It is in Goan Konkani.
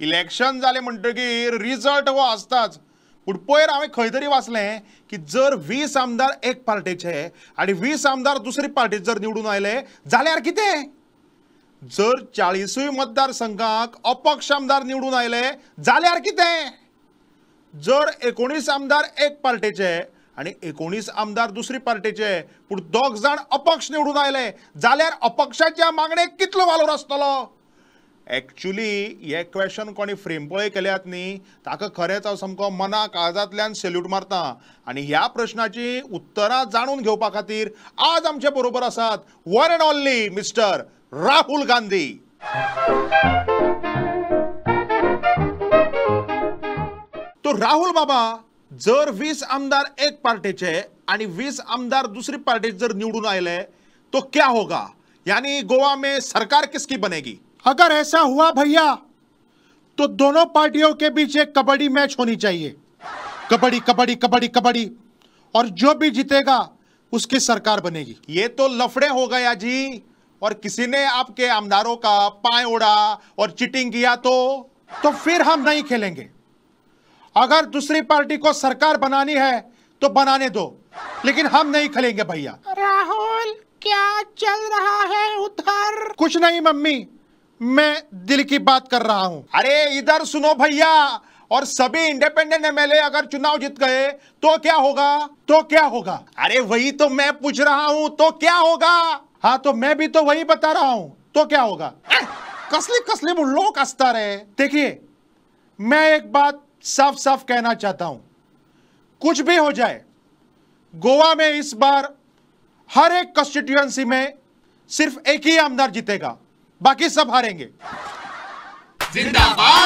इलेक्शन जालें म्हणटकीर रिजल्ट हो आसताच. पूण पयर हांवें खंय तरी वाचलें की जर 20 आमदार एक पार्टेचे आनी 20 आमदार दुसरी पार्टेचे जर निवडून आयले जाल्यार कितें? जर 40 मतदारसंघाक अपक्ष आमदार निवडून आयले जाल्यार कितें? जर 19 आमदार एक पार्टेचे आनी 19 आमदार दुसरी पार्टेचे पूण 2 जाण अपक्ष निवडून आयले जाल्यार अपक्षाच्या मागणेक कितलो वालोर आसतलो? एक्चुअली हे क्वेश्चन कोणी फ्रेम पळय केल्यात न्ही ताका खरेंच हांव सामको मना काळजांतल्यान सेल्यूट मारता. आनी ह्या प्रश्नाची उत्तरां जाणून घेवपा खातीर आज आमचे बरोबर आसात one and only mister Rahul Gandhi. तो राहुल बाबा, जर 20 आमदार एक पार्टेचे आणि 20 आमदार दूसरी पार्टी जर निवडून आयले तो क्या होगा? यानी गोवा में सरकार किसकी बनेगी? अगर ऐसा हुआ भैया तो दोनों पार्टियों के बीच एक कबड्डी मैच होनी चाहिए। कबड्डी कबड्डी कबड्डी कबड्डी, और जो भी जीतेगा उसकी सरकार बनेगी। ये तो लफड़े हो गया जी। और किसी ने आपके आमदारों का पाए ओढ़ा और चीटिंग किया तो फिर हम नहीं खेलेंगे। अगर दूसरी पार्टी को सरकार बनानी है तो बनाने दो, लेकिन हम नहीं खेलेंगे भैया। राहुल, क्या चल रहा है उधर? कुछ नहीं मम्मी, मैं दिल की बात कर रहा हूं। अरे इधर सुनो भैया, और सभी इंडिपेंडेंट एमएलए अगर चुनाव जीत गए तो क्या होगा? तो क्या होगा? अरे वही तो मैं पूछ रहा हूं, तो क्या होगा? हाँ तो मैं भी तो वही बता रहा हूं, तो क्या होगा? कसली कसली लोग असता रे। देखिए, मैं एक बात साफ साफ कहना चाहता हूं, कुछ भी हो जाए गोवा में इस बार हर एक कॉन्स्टिट्यूएंसी में सिर्फ एक ही आमदार जीतेगा, बाकी सब हारेंगे। जिंदाबाद।